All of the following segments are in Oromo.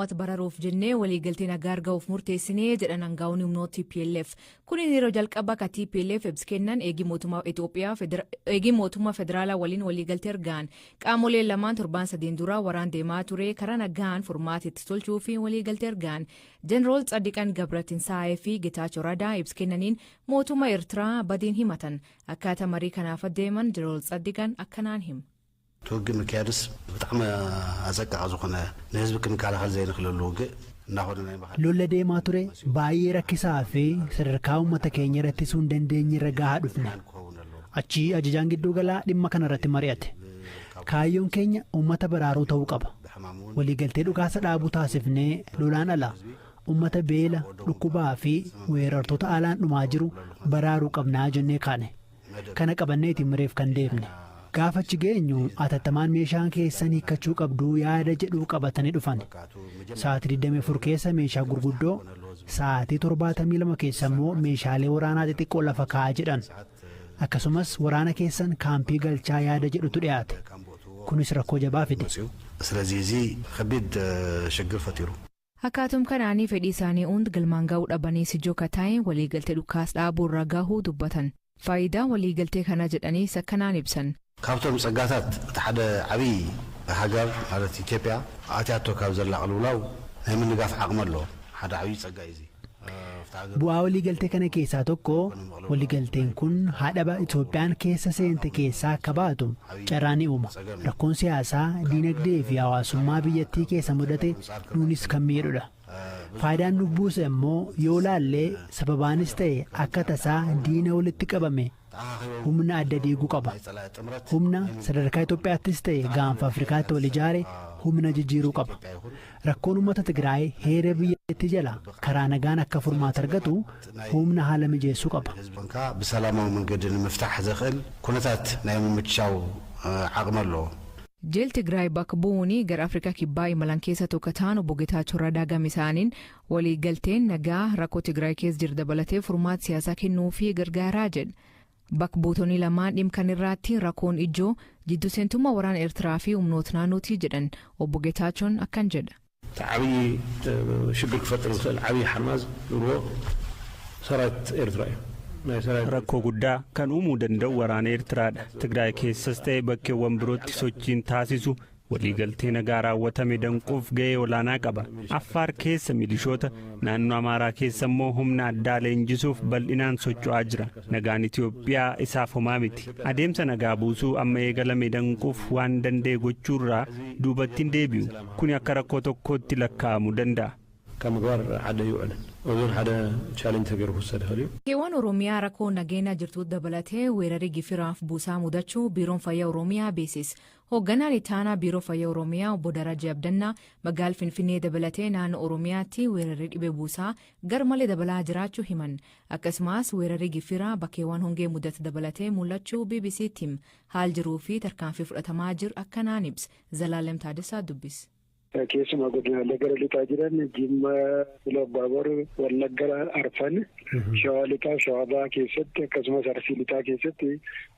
Uummata bararuuf jennee waliigaltee nagaa argamuuf murteessinee jedhan aangaa'onni humnoota TPLF. Kunis yeroo jalqabaa akka TPLF ibsa kennan eegii mootummaa Itoophiyaa eegii mootummaa federaalaa waliin waliigaltee argaan. Qaamoleen lamaan torbaan 3 dura waraan deemaa ture karaa nagaan furmaata itti tolchuu fi waliigaltee argaan. Jeneraal Tsadiqan Gabratinsaa'ee fi Getaachoo Radaa ibsa kennaniin mootummaa Eertiraa badiin himatan. Akkaataa marii kanaaf adeeman Jeneraal Tsadiqan akkanaan himu. እቲ ውግእ ምክያድስ ብጣዕሚ ኣሰቃቂ ዝኾነ ንህዝቢ ክንከላኸል ዘይንኽእለሉ ውግእ እናኾነ ናይ ምኻድ Lola deemaa ture baay'ee rakkisaa fi sadarkaa uummata keenya irratti hin dandeenye irra gahaa dhufne. ክኸውን ኣለዎ። Achii ajajaan gidduu galaa dhimma kana irratti mari'ate. Kaayyoon keenya uummata baraaruu ta'uu qaba. ብሕማም እውን Waliigaltee dhukaasa dhaabuu taasifnee lolaan ala uummata beela, dhukkubaa fi weerartoota alaan dhumaa jiru baraaruu qabnaa jennee kaane. Kana qabanneeti mareef kan deemne. Gaafa achi geenyu atattamaan meeshaan keessan hiikkachuu qabduu yaada jedhuu qabatanii dhufan. Sa'aatii 24 keessa meeshaa gurguddoo, sa'aatii 72 keessa immoo meeshaalee waraanaa xixiqqoo lafa kaa'aa jedhan. Akkasumas waraana keessan kaampii galchaa yaada jedhutu dhiyaate. Kunis rakkoo jabaa fide. መፅኡ ስለዚ እዚ ከቢድ ሽግር ፈጢሩ። Akkaatum kanaanii fedhii isaanii hundi galmaan ga'uu dhabanii sijoo kataa'e waliigaltee dhukaas dhaabuu irra gahuu dubbatan. Faayidaa waliigaltee kana jedhaniis akkanaan ibsan. ካብቶም ፀጋታት እቲ ሓደ ዓብይ ሃገር ማለት ኢትዮጵያ ኣትያቶ ካብ ዘላ ቅልውላው ናይ ምንጋፍ ዓቕሚ ኣለዎ። ሓደ ዓብይ ፀጋ እዩ እዚ ኣብቲ ሃገር። Bu'aa waliigaltee kana keessaa tokko waliigalteen kun haadhaba Itoophiyaan keessa seente keessaa akka baatu carraa ni uuma. Rakkoon siyaasaa, diinagdee fi hawaasummaa biyyattii keessa mudate nuunis kan miidhudha. Faayidaan nu buuse immoo yoo laallee sababaanis ta'e akka tasaa diina walitti qabame humna adda diiguu qaba. Humna sadarkaa Itoophiyaattis ta'e gaanfa Afrikaatti wal ijaare humna jijjiiruu qaba. Rakkoon uummata Tigraay heera biyyattii jala karaa nagaan akka furmaata argatu humna haala mijeessuu qaba. ህዝቢ ኮንካ ብሰላማዊ መንገዲ ንምፍታሕ ዘኽእል ኩነታት ናይ ምምችቻው ዓቕሚ ኣለዎ። Jeel Tigraay bakka bu'uun gara Afrikaa Kibbaa imalan keessa tokko ta'an obbo Getaachoo Radaa gama isaaniin waliigalteen nagaa rakkoo Tigraay keessa jiru dabalatee furmaata siyaasaa kennuu fi gargaaraa jedha. Bakka buutonni lamaan dhimma kan irratti rakkoon ijoo jiddu seentummaa waraana Eertiraa fi humnoota naannootii jedhan. Obbo Getaachoon akkan jedha. እቲ ዓብዪ ሽግር ክፈጥር ዝኽእል ዓብዪ ሓርማዝ ዝብልዎ ሰራዊት ኤርትራ እዩ። ናይ ሰራዊት Rakkoo guddaa kan uumuu danda'u waraana Eertiraadha. Tigraay keessas ta'e bakkeewwan birootti sochiin taasisu waliigaltee nagaa raawwatame danquuf ga'ee olaanaa qaba. Affaar keessa milishoota, naannoo Amaaraa keessa immoo humna addaa leenjisuuf bal'inaan socho'aa jira. Nagaan Itoophiyaa isaaf homaa miti. Adeemsa nagaa buusuu amma eegalame danquuf waan danda'e gochuurraa duubatti hin deebi'u. Kuni akka rakkoo tokkootti lakkaa'amuu danda'a. ካብ ምግባር ዓደ ይውዕልን እዞን ሓደ challenge ተገይሩ ክውሰድ ይኽእል እዩ። Keewwan Oromiyaa rakkoo nageenya jirtu dabalatee weerarri gifiraaf buusaa mudachuu Biiroon Fayyaa Oromiyaa beeksise. Hoogganaan ittaanaa Biiroo Fayyaa Oromiyaa obbo Darajaa Abdannaa magaalaa Finfinnee dabalatee naannoo Oromiyaatti weerarri dhibee buusaa garmalee dabalaa jiraachuu himan. Akkasumas weerarri gifiraa bakkeewwan hongee mudate dabalatee mul'achuu BBC'tti him. Haal jiruu fi tarkaanfii fudhatamaa jiru akkanaan ibsa. Zalaalem Taaddasaa dubbise. Keessumaa godinaalee gara lixaa jiran Jimma, Iluu Abbaaboor, Wallagga Arfan, Shawaa lixaa, Shawaa bahaa keessatti akkasumas Arsii lixaa keessatti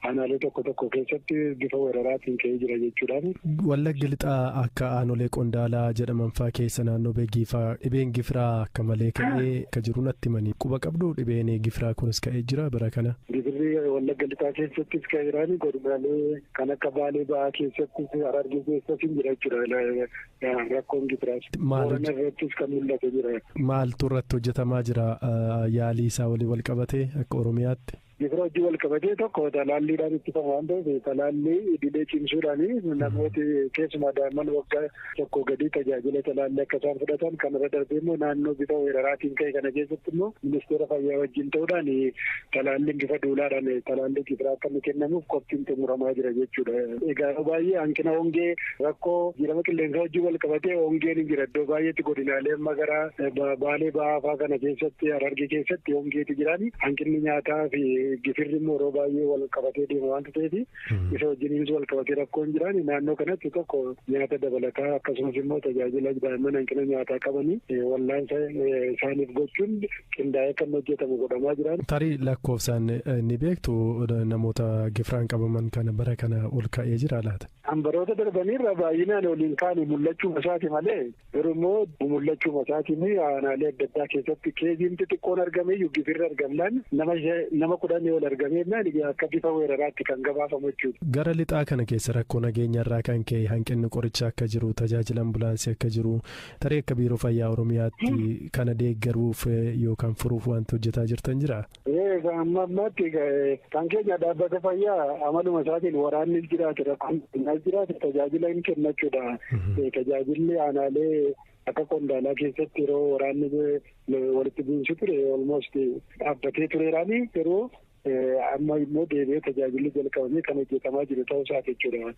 aanaalee tokko tokko keessatti bifa weeraraatiin ka'ee jira jechuudhaan. Wallagga lixaa akka aanolee Qondaalaa jedhaman fa'aa keessa naannoo Beegii fa'aa dhibeen gifiraa akka malee ka'ee akka jiru natti himanii quba qabdu dhibeen gifiraa kunis ka'ee jira bara kana. Gifirri Wallagga lixaa keessattis ka'eeraan godinaalee kan akka Baalee bahaa keessattis Harargee keessattis jira jechuudha. Rakkoon gifiraas. Boorana irrattis kan mul'ate jira. Maaltu irratti hojjetamaa jira yaalii isaa waliin wal qabatee akka Oromiyaatti? Gifira hojii wal qabatee tokko talaalliidhaan ittifamu waan ta'eef talaallii idilee cimsuudhaan namooti keessumaa daa'imman waggaa 1 gadii tajaajila talaallii akka isaan fudhatan kanarra darbee immoo naannoo bifa weeraraatiin ka'e kana keessatti immoo ministeera fayyaa wajjin ta'uudhaan talaalliin bifa duulaadhaan talaallii gifiraa akka inni kennamuuf qophiin xumuramaa jira jechuudha. Egaa yeroo baay'ee hanqina hongee rakkoo jijjiirama qilleensaa hojii wal qabatee hongeen hin jira iddoo baay'eetti godinaalee amma gara Baalee bahaa fa'aa kana keessatti Harargee keessatti hongeetu jiraan hanqinni nyaataa fi Gifirri immoo yeroo baay'ee wal qabatee deema waanta ta'eef isa wajjiniinis wal qabatee rakkoon jiraan naannoo kanatti tokko nyaata dabalataa akkasumas immoo tajaajila daa'imman hanqina nyaataa qabanii wallaansa isaaniif gochuun qindaa'ee kan hojjetamu godhamaa jiran. Tarii lakkoofsaan ni beektu namoota gifiraan qabaman kana bara kana ol ka'ee jira laata? Baroota darbaniirra baay'inaan waliin kaane mul'achuu isaati malee garuu immoo mul'achuu isaatiin aanaalee adda addaa keessatti keeziin xixiqqoon argameyyuu gifirri argamnaan nama 10 ol argameennaan akka bifa weeraraatti kan gabaafamu jechuudha. Gara lixaa kana keessa rakkoo nageenyarraa kan ka'e hanqinni qorichaa akka jiru tajaajila ambulaansii akka jiru tarii akka biiroo fayyaa Oromiyaatti kana deeggaruuf yookaan furuuf wanti hojjetaa jirtan jira? Amma ammaatti kan keenya dhaabbata fayyaa amaluma isaatiin waraanni jiraate rakkoon jiraate tajaajila hin kennachuudha. Tajaajilli aanaalee akka Qondaalaa keessatti yeroo waraanni walitti bu'iinsi ture almost dhaabbatee tureeraani yeroo amma immoo deebi'ee tajaajilli jalqabamee kan hojjetamaa jiru ta'uu isaati jechuudha.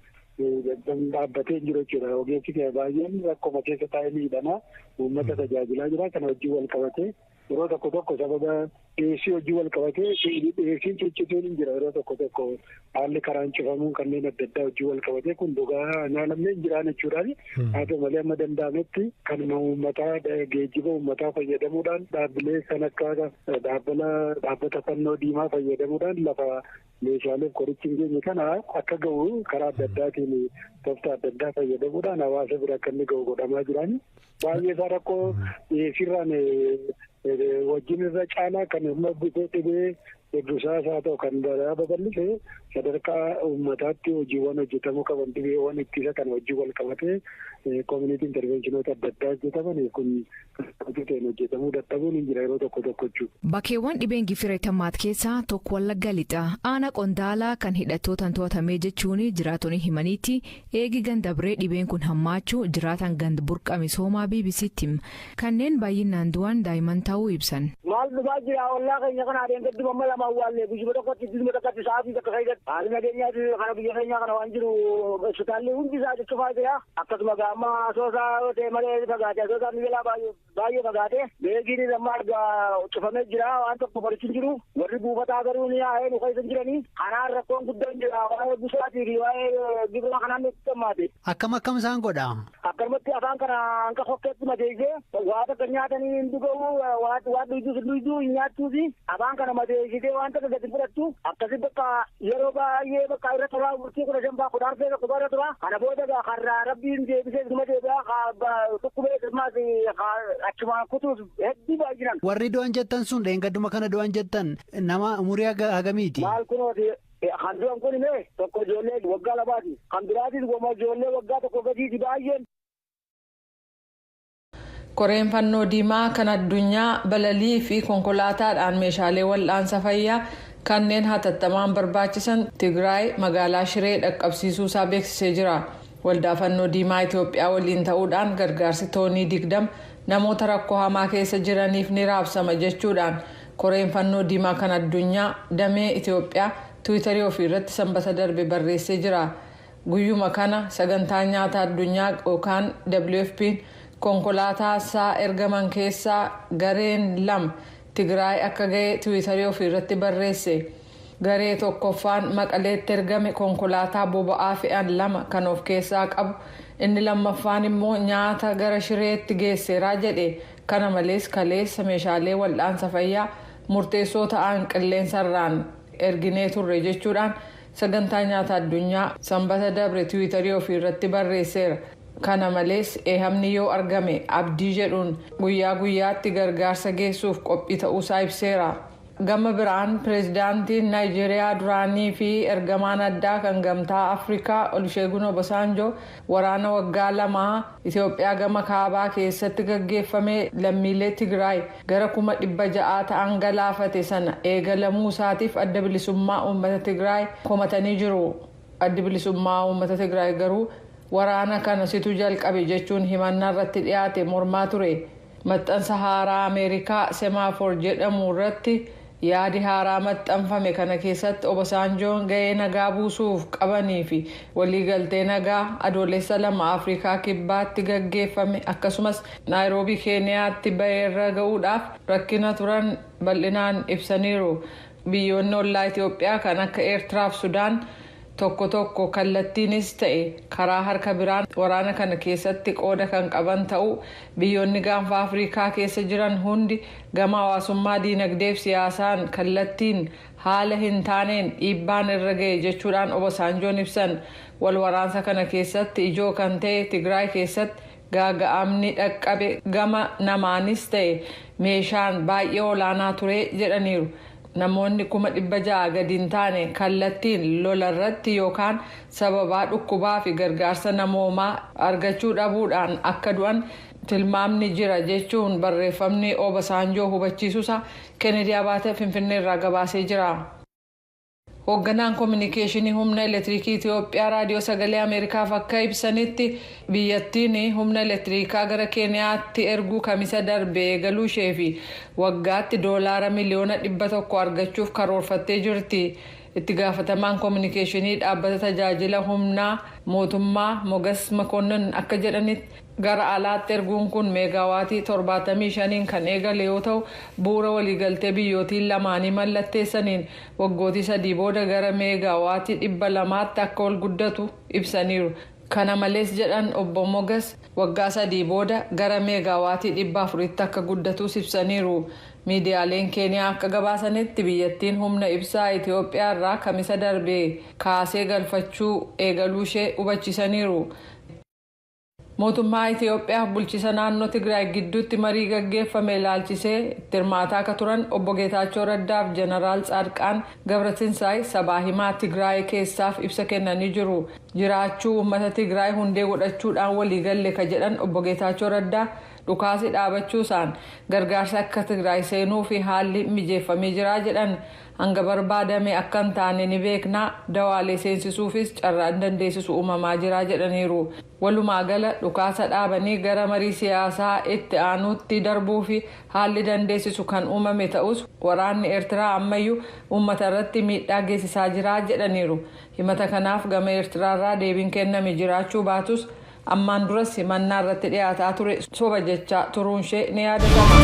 Dhaabbatee jiru jechuudha. Ogeessi keenya baay'een rakkoma keessa taa'ee miidhamaa uummata tajaajilaa jira. Kana wajjin wal qabatee yeroo tokko tokko sababa dhiyeessii wajjin wal qabatee dhiyeessiin ciccituun hin jira yeroo tokko tokko haalli karaan cufamuun kanneen adda addaa wajjin wal qabatee kun dhugaa naalamne hin jiraan jechuudhaan haa ta'u malee amma danda'ametti kanuma uummataa geejjiba uummataa fayyadamuudhaan dhaabbilee kan akka dhaabbata fannoo diimaa fayyadamuudhaan lafa meeshaaleef qorichi hin geenye kana akka ga'u karaa adda addaatiin tooftaa adda addaa fayyadamuudhaan hawaasa bira akka inni ga'u godhamaa jiraan. Baay'ee isaa rakkoo dhiyeessiirraan wajjin irra caalaa kan humna dhibee hedduusaas haa ta'u kan baraa babal'ise sadarkaa uummataatti hojiiwwan hojjetamuu qaban dhibeewwan ittisa kan wajjin wal qabatee koominiti intervenshinoota adda addaa hojjetaman kun kan hojjetamuu dadhabuun hin jira yeroo tokko tokko jechuudha. Bakkeewwan dhibeen gifireetamaat keessaa tokko Wallagga Lixaa aanaa Qondaalaa kan hidhattootaan to'atamee jechuun jiraatonni himaniitti eegi ganda biree dhibeen kun hammaachuu jiraatan ganda burqa misoomaa BBC'tti kanneen baay'inaan du'an daa'imman ta'uu ibsan. Maal dhufaa jira ollaa keenya kana adeemsa dhibama lama awwaallee guyyuma tokkotti guyyuma tokkotti sa'aatii takka keessatti haalli nageenyaa kana biyya keenyaa kana waan jiru hospitaalli hundi isaa cufaa jira akkasuma gaamma asoosaa yoo ta'e malee fagaate asoosaan ni jalaa baay'ee fagaate beekiin amma argaa cufamee jira waan tokko qorichi hin jiru warri buufataa garuu ni yaa'ee nu keessa hin jiranii kanaan rakkoon guddaan jira waa'ee busaatii fi waa'ee gibira kanaan nutti hammaate. Akkam akkam isaan godha? Akkanumatti afaan kana hanga hokkeetti madeessee waa takka nyaatanii hin dhugamu waa dhuyduus hin dhuyduu hin nyaattuufi afaan kana madeessitee waan takka gadi fudhattu akkasi bakka yeroo baay'ee bakka irra turaa murtii 15 faa 14 tokko irra tura kana booda karraa rabbiin deebisee isuma deebi'aa dhukkubee ilmaas achumaan kutuus hedduu baay'inaan. Warri du'an jettan sun dheengadduma kana du'an jettan nama umurii hagamiiti? Maal kunooti kan du'an kun mee tokko ijoollee waggaa 2ti kan biraatis goma ijoollee waggaa 1 gadiiti baay'een. Koreen fannoo diimaa kan addunyaa balalii fi konkolaataadhaan meeshaalee wal'aansa fayyaa kanneen hatattamaan barbaachisan Tigraay magaalaa Shiree dhaqqabsiisuu isaa beeksisee jira. Waldaa fannoo diimaa Itoophiyaa waliin ta'uudhaan gargaarsi toonii 20 namoota rakkoo hamaa keessa jiraniif ni raabsama jechuudhaan koreen fannoo diimaa kan addunyaa damee Itoophiyaa tiwiitarii ofiirratti sanbata darbe barreessee jira. Guyyuma kana sagantaa nyaata addunyaa yookaan WFP'n konkolaataa isaa ergaman keessaa gareen 2 Tigraay akka ga'e tiwiitarii ofiirratti barreesse. Garee tokkoffaan Maqaleetti ergame konkolaataa boba'aa fe'an 2 kan of keessaa qabu inni lammaffaan immoo nyaata gara Shireetti geesseeraa jedhe. Kana malees kaleessa meeshaalee wal'aansa fayyaa murteessoo ta'an qilleensarraan erginee turre jechuudhaan sagantaa nyaata addunyaa sanbata dabre tiwiitarii ofiirratti barreesseera. Kana malees eehamni yoo argame abdii jedhuun guyyaa guyyaatti gargaarsa geessuuf qophii ta'uusaa ibseera. Gama biraan pireezidaantiin Naayijeeriyaa duraanii fi ergamaan addaa kan gamtaa Afrikaa Olusegun Obasanjo waraana waggaa 2 Itoophiyaa gama kaabaa keessatti gaggeeffame lammiilee Tigraay gara 600,000 ta'an galaafate sana eegalamuu isaatiif adda bilisummaa uummata Tigraay komatanii jiru. Addi bilisummaa uummata Tigraay garuu waraana kana situ jalqabe jechuun himannaa irratti dhiyaate mormaa ture. Maxxansa haaraa Ameerikaa Semaafor jedhamu irratti yaadi haaraa maxxanfame kana keessatti Obasanjoon ga'ee nagaa buusuuf qabanii fi waliigaltee nagaa adoolessa 2 Afrikaa kibbaatti gaggeeffame akkasumas Naayiroobii Keeniyaatti baheerra ga'uudhaaf rakkina turan bal'inaan ibsaniiru. Biyyoonni ollaa Itoophiyaa kan akka Eertiraa fi Sudaan tokko tokko kallattiinis ta'e karaa harka biraan waraana kana keessatti qooda kan qaban ta'uu, biyyoonni Gaanfa Afrikaa keessa jiran hundi gama hawaasummaa, diinagdee fi siyaasaan kallattiin haala hin taaneen dhiibbaan irra ga'e jechuudhaan Obasanjoon ibsan. Wal waraansa kana keessatti ijoo kan ta'e Tigraay keessatti gaaga'amni dhaqqabe gama namaanis ta'e meeshaan baay'ee olaanaa ture jedhaniiru. Namoonni 600,000 gadi hin taane kallattiin lola irratti yookaan sababaa dhukkubaa fi gargaarsa namoomaa argachuu dhabuudhaan akka du'an tilmaamni jira jechuun barreeffamni Obasanjoo hubachiisuusa Kennedy Abaate Finfinnee irraa gabaasee jira. Hoogganaan koominikeeshinii Humna Elektiriikii Itiyoophiyaa Raadiyoo Sagalee Ameerikaaf akka ibsanitti, biyyattiin humna elektiriikaa gara Keeniyaatti erguu Kamisa darbe eegaluu ishee fi waggaatti doolaara miliyoona 100 argachuuf karoorfattee jirti. Itti gaafatamaan koominikeeshinii dhaabbata tajaajila humnaa mootummaa Mogas Makonnin akka jedhanitti, gara alaatti erguun kun meegaawaatii 75n kan eegale yoo ta'u, bu'uura waliigaltee biyyootiin lamaanii mallatteessaniin waggootii 3 booda gara meegaawaatii 200tti akka ol guddatu ibsaniiru. Kana malees, jedhan obbo Mogas, waggaa 3 booda gara meegaawaatii 400tti akka guddatus ibsaniiru. Miidiyaaleen Keeniyaa akka gabaasanitti, biyyattiin humna ibsaa Itiyoophiyaa irraa Kamisa darbe kaasee galfachuu eegaluu ishee hubachiisaniiru. Mootummaa Itiyoophiyaaf bulchiisa naannoo Tigraay gidduutti marii gaggeeffame ilaalchisee itti hirmaataa akka turan obbo Geetaachoo Raddaaf Jeneraal Tsaadqaan Gabratinsaay sabaa himaa Tigraay keessaaf ibsa kennanii jiru. Jiraachuu uummata Tigraay hundee godhachuudhaan waliigalle ka jedhan obbo Geetaachoo Raddaa, dhukaasi dhaabachuusaan gargaarsa akka Tigraay seenuu fi haalli mijeeffamee jira jedhan. Hanga barbaadame akka hin taane ni beeknaa, dawaalee seensisuufis carraan dandeessisu uumamaa jira jedhaniiru. Walumaa gala dhukaasa dhaabanii gara marii siyaasaa itti aanuutti darbuu fi haalli dandeessisu kan uumame ta'us, waraanni Eertiraa ammayyuu uummata irratti miidhaa geessisaa jira jedhaniiru. Himata kanaaf gama Eertiraarraa deebiin kenname jiraachuu baatus, ammaan duras himannaa irratti dhiyaataa ture soba jechaa turuun ishee ni yaadatama.